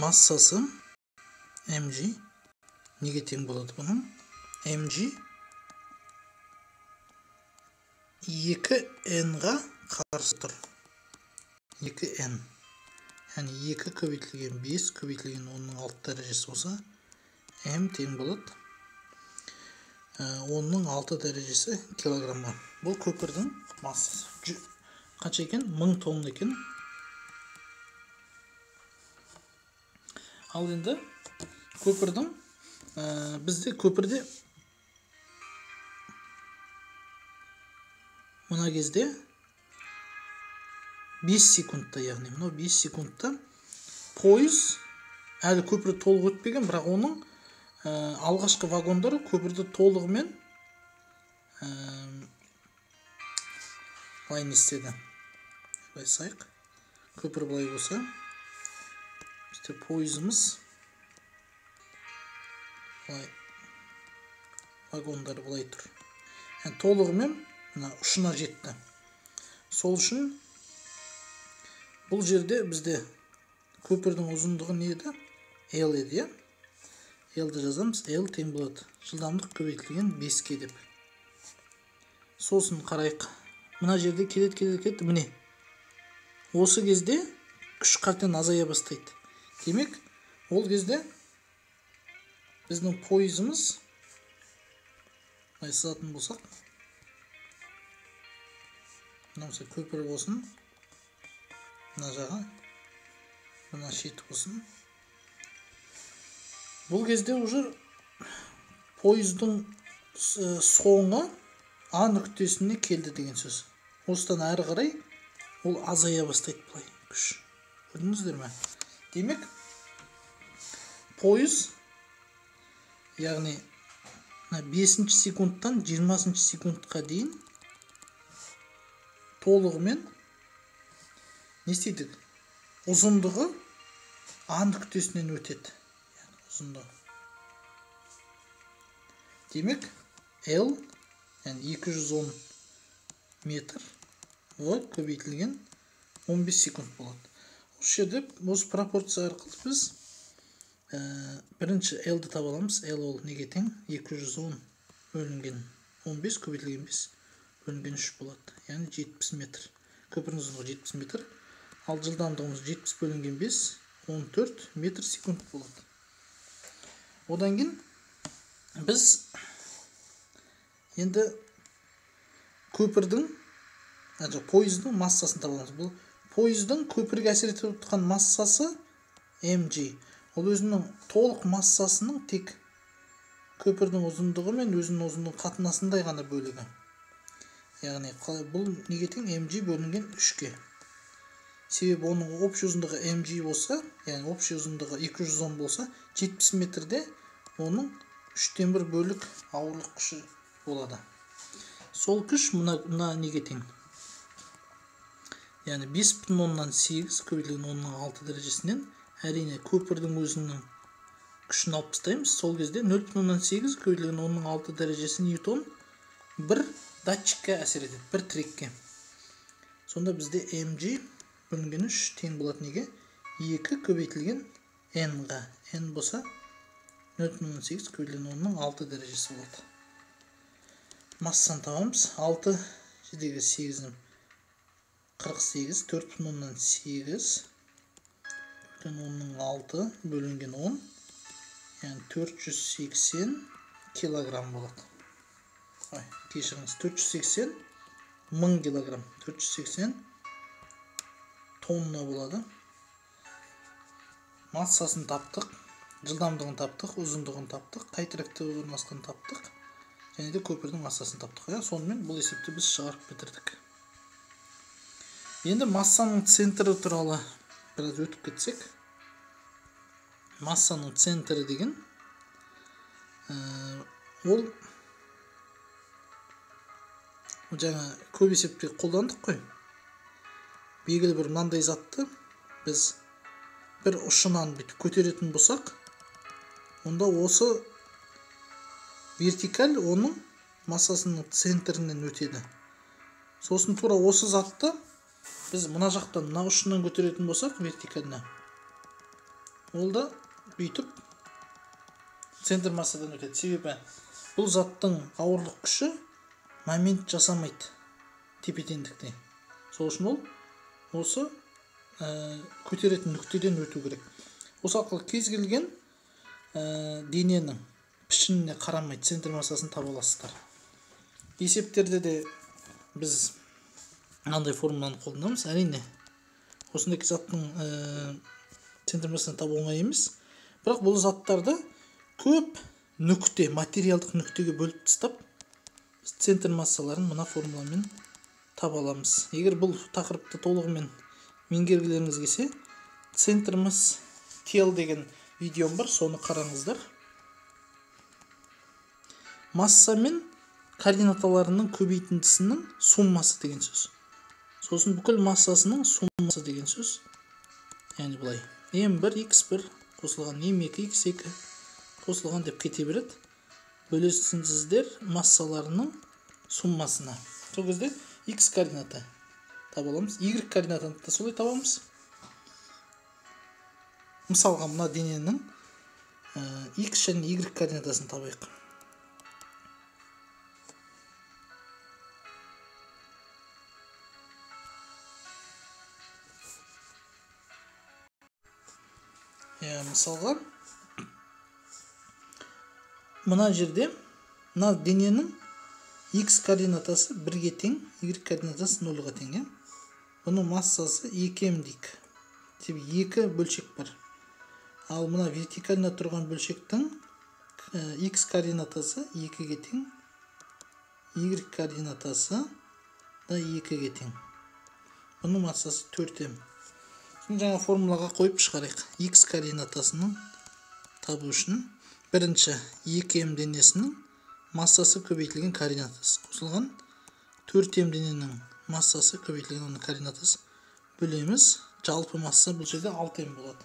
Массасы mg неге тең болады бұның? Mg 2n-ға қарсы тұр. 2n. Яғни 2 көбейтілген 5 көбейтілген 10-ның 6 дәрежесі болса, m тең болады 10-ның 6 дәрежесі килограммға. Бұл көпірдің массасы. Қанша екен? 1000 тонна екен. Ал енді көпірдің, бізде көпірде мына кезде 5 секундта, яғни мынау 5 секундта пойыз әлі көпірді толық өтпеген, бірақ оның алғашқы вагондары көпірді толығымен былай не істеді. Былай сайық. Көпір былай болса, бізде пойызымыз былай, вагондары былай тұр. Яғни толығымен мына ұшына жетті. Сол үшін бұл жерде бізде көпірдің ұзындығы не еді? L еді, иә? L-ді жазамыз. L тең болады жылдамдық көбейтілген 5-ке деп. Сосын қарайық. Мына жерде келеді, келеді, келеді. Міне. Осы кезде күш қартен азая бастайды. Демек, ол кезде біздің пойызымыз былай сызатын болсақ, мына мысалы көпір болсын, мына жағы, мына шеті болсын. Бұл кезде уже пойыздың соңы А нүктесіне келді деген сөз. Осыдан әрі қарай ол азая бастайды былай күш. Көрдіңіздер ме? Демек, пойыз, яғни 5 секундтан 20 секундқа дейін толығымен не істейді? Ұзындығы А нүктесінен өтеді. Яғни ұзындығы. Демек, L, яғни 210 метр В көбейтілген 15 секунд болады. Осы жерде осы пропорция арқылы біз бірінші L-ді таба аламыз. L ол неге тең? 210 бөлінген 15 көбейтілген 5 бөлінген 3 болады. Яғни 70 метр. Көпірдің ұзындығы 70 метр. Ал жылдамдығымыз 70 бөлінген 5, 14 метр секунд болады. Одан кейін біз енді көпірдің, пойыздың массасын таба аламыз. Бұл пойыздың көпірге әсер етіп отырған массасы mg. Ол өзінің толық массасының тек көпірдің ұзындығы мен өзінің ұзындығының қатынасындай ғана бөлігі. Яғни бұл неге тең? Mg бөлінген 3-ке. Себебі оның общий ұзындығы mg болса, яғни общий ұзындығы 210 болса, 70 метрде оның 3-тен 1 бөлік ауырлық күші болады. Сол күш мына неге тең? Яғни 5,8 көбейтілген 10-ның 6 дәрежесінен әрине көпірдің өзінің күшін алып тастаймыз. Сол кезде 0,8 көбейтілген 10-ның 6 дәрежесі ньютон бір датчикке әсер етеді, бір трекке. Сонда бізде mg бөлінген 3 тең болады неге? 2 көбейтілген n-ға. N болса 0,8 көбейтілген 10-ның 6 дәрежесі болады. Массаны табамыз. 6 7-ге 8-ні 48, 4,8 10-ның 6 бөлінген 10, яғни 480 килограмм болады. Ой, кешіріңіз, 480 мың килограмм, 480 тонна болады. Массасын таптық, жылдамдығын таптық, ұзындығын таптық, қай тректе орналасқанын таптық, және де көпірдің массасын таптық. Сонымен бұл есепті біз шығарып бітірдік. Енді массаның центрі туралы біраз өтіп кетсек. Массаның центрі деген ол жаңа көп есепте қолдандық қой. Белгілі бір мынандай затты біз бір ұшынан бүйтіп көтеретін болсақ, онда осы вертикаль оның массасының центрінен өтеді. Сосын тура осы затты біз мына жақтан, мына ұшынан көтеретін болсақ вертикальна, Ол да бүйтіп центр массадан өтеді. Себебі бұл заттың ауырлық күші момент жасамайды тепе-теңдікте. Сол үшін ол осы көтеретін нүктеден өту керек. Осы арқылы кез келген дененің пішініне қарамай центр массасын таба аласыздар. Есептерде де біз мынандай формуланы қолданамыз. Әрине, осындай заттың центр массасын табу оңай емес. Бірақ бұл заттарды көп нүкте, материалдық нүктеге бөліп тастап, центр массаларын мына формуламен таба аламыз. Егер бұл тақырыпты толығымен меңгергілеріңіз келсе, центр масс тел деген видеом бар, соны қараңыздар. Масса мен координаталарының көбейтіндісінің суммасы деген сөз. Сосын бүкіл массасының суммасы деген сөз. Яғни былай m1 x1 қосылған m2 x2 қосылған деп кете береді. Бөлесіңіздер массаларының суммасына. Сол кезде x координата таба аламыз. Y координатаны да солай табамыз. Мысалға мына дененің x және y координатасын табайық. Мысалға мына жерде мына дененің x координатасы 1-ге тең, y координатасы 0-ға тең. Бұның массасы 2m дейік. Себебі 2 бөлшек бар. Ал мына вертикально тұрған бөлшектің x координатасы 2-ге тең, y координатасы да 2-ге тең. Бұның массасы 4m. Жаңа формулаға қойып шығарайық. X координатасының табу үшін бірінші 2m денесінің массасы көбейтілген координатасы қосылған 4m дененің массасы көбейтілген оның координатасы бөлеміз. Жалпы масса бұл жерде 6m болады.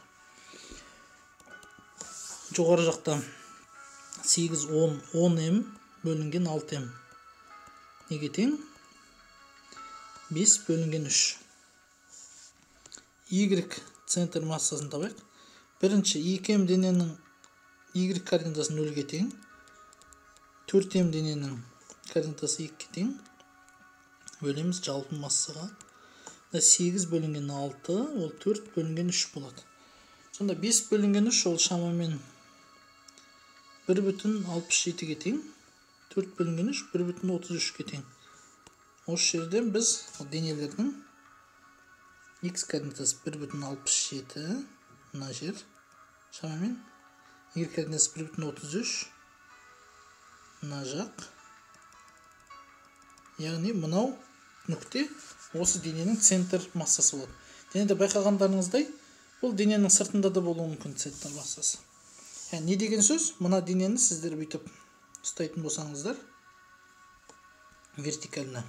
Жоғары жақта 8, 10, 10m бөлінген 6m неге тең? 5 бөлінген 3. Y центр массасын табайық. Бірінші 2m дененің Y координатасы 0-ге тең, 4m дененің координатасы 2-ге тең. Бөлеміз жалпы массаға. 8 бөлінген 6, ол 4 бөлінген 3 болады. Сонда 5 бөлінген 3 ол шамамен 1,67-ге тең. 4 бөлінген 3 1,33-ге тең. Осы жерден біз денелердің x координатасы 1,67 мына жер шамамен, y координатасы 1,33 мына жақ. Яғни мынау нүкте осы дененің центр массасы болады. Және де байқағандарыңыздай, бұл дененің сыртында да болуы мүмкін центр массасы. Яғни не деген сөз? Мына денені сіздер бүйтіп ұстайтын болсаңыздар вертикально,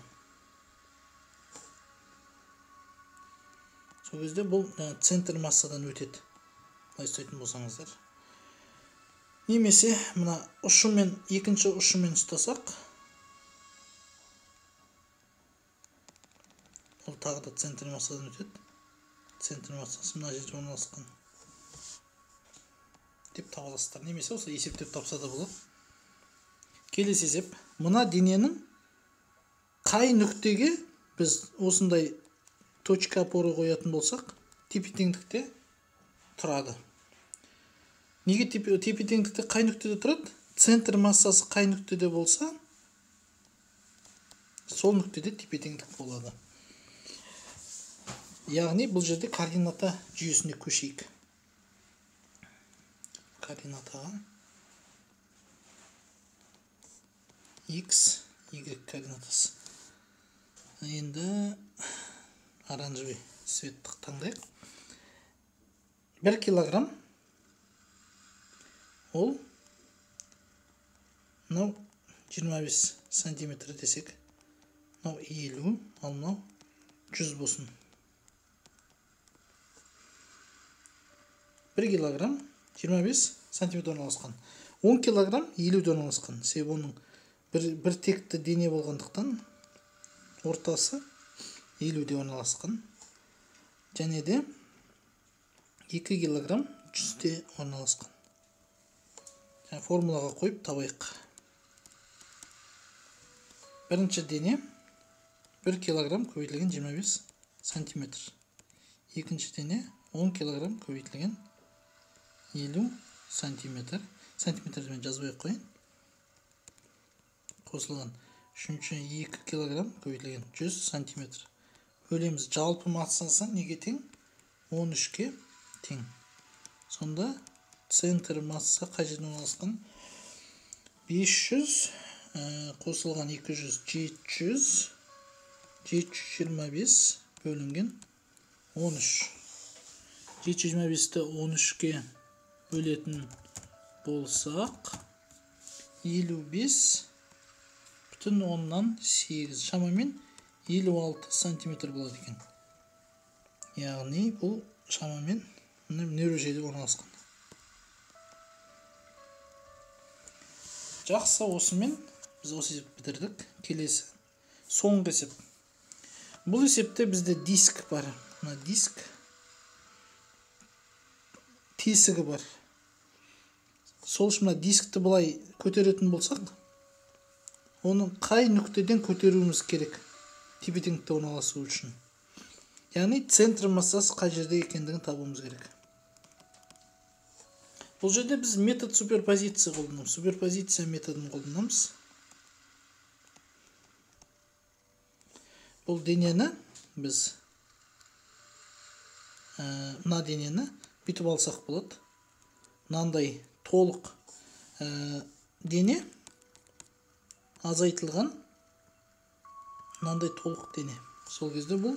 сол кезде бұл центр массадан өтеді. Былай ұстайтын болсаңыздар. Немесе мына ұшымен, екінші ұшымен ұстасақ, ол тағы да центр массадан өтеді. Центр массасы мына жерде орналасқан деп таба аласыздар. Немесе осы есептеп тапса да болады. Келесі есеп. Мына дененің қай нүктеге біз осындай точка опоры қоятын болсақ, тепе-теңдікте тұрады. Неге тепе-теңдікте қай нүктеде тұрады? Центр массасы қай нүктеде болса, сол нүктеде тепе-теңдік болады. Яғни бұл жерде координата жүйесіне көшейік. Координатаға x, y координатасы. Енді оранжевый цветті таңдайық. 1 килограмм ол мынау 25 сантиметр десек, мынау 50, ал мынау 100 болсын. 1 килограмм 25 сантиметр орналасқан. 10 килограмм 50 орналасқан. Себебі оның бір текті дене болғандықтан ортасы 50-де орналасқан. Және де 2 килограмм 100-де орналасқан. Және формулаға қойып табайық. Бірінші дене 1 килограмм көбейтілген 25 сантиметр. Екінші дене 10 килограмм көбейтілген 50 сантиметр. Сантиметрді мен жазбай қояйын. Қосылған үшінші 2 килограмм көбейтілген 100 сантиметр. Бөлеміз. Жалпы массасы неге тең? 13-ке тең. Сонда центр масса қай жерде орналасқан? 500 қосылған 200, 700, 725 бөлінген 13. 725-ті 13-ке бөлетін болсақ, 55,8, шамамен 56 сантиметр болады екен. Яғни бұл шамамен мына жерде орналасқан. Жақсы, осымен біз осы есепті бітірдік. Келесі соңғы есеп. Бұл есепте бізде диск бар. Мына диск тесігі бар. Сол үшін мына дискті былай көтеретін болсақ, оны қай нүктеден көтеруіміз керек тепе-теңдікте орналасу үшін? Яғни центр массасы қай жерде екендігін табуымыз керек. Бұл жерде біз метод суперпозиция қолданамыз. Суперпозиция методын қолданамыз. Бұл денені біз мына денені бүйтіп алсақ болады. Мынандай толық дене азайтылған мынандай толық дене. Сол кезде бұл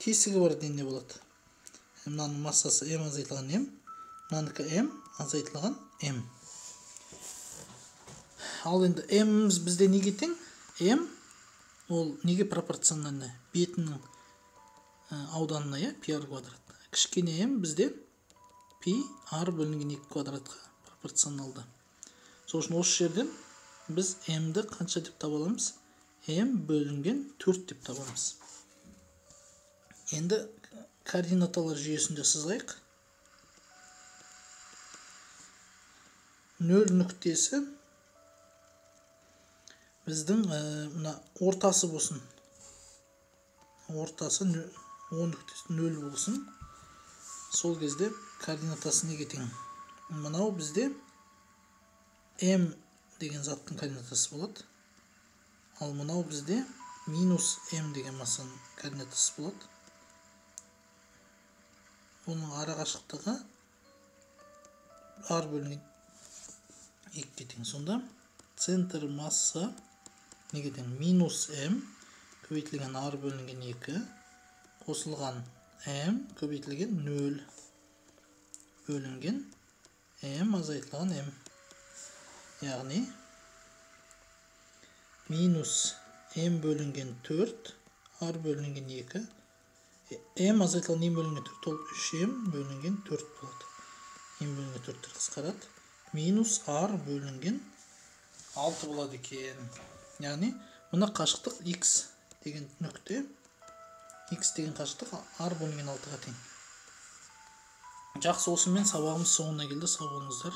тесігі бар дене болады. Мынаның массасы m азайтылған m, мынанікі m азайтылған m. Ал енді m-іміз бізде неге тең? M ол неге пропорциональны? Бетінің ауданына, иә, πr квадрат. Кішкене m бізде π r бөлінген 2 квадратқа пропорционалды. Сол үшін осы жерден біз m-ді қанша деп таба аламыз? M бөлінген 4 деп табамыз. Енді координаталар жүйесінде сызайық. 0 нүктесі біздің мына ортасы болсын. Ортасы 10 нүктесі 0 болсын. Сол кезде координатасы неге тең? Мынау бізде m деген заттың координатасы болады. Ал мынау бізде минус m деген массаның координатасы болады. Оның арақашықтығы r бөлінген 2-ге тең. Сонда центр масса неге тең? Минус m көбейтілген r бөлінген 2 қосылған m көбейтілген 0 бөлінген m азайтылған m. Яғни минус m бөлінген 4 r бөлінген 2, m азайтылған m бөлінген 4, ол 3m бөлінген 4 болады. M бөлінген 4-тер қысқарады. Минус r бөлінген 6 болады екен. Яғни мына қашықтық x деген нүкте, x деген қашықтық r бөлінген 6-ға тең. Жақсы, осымен сабағымыз соңына келді. Сау болыңыздар.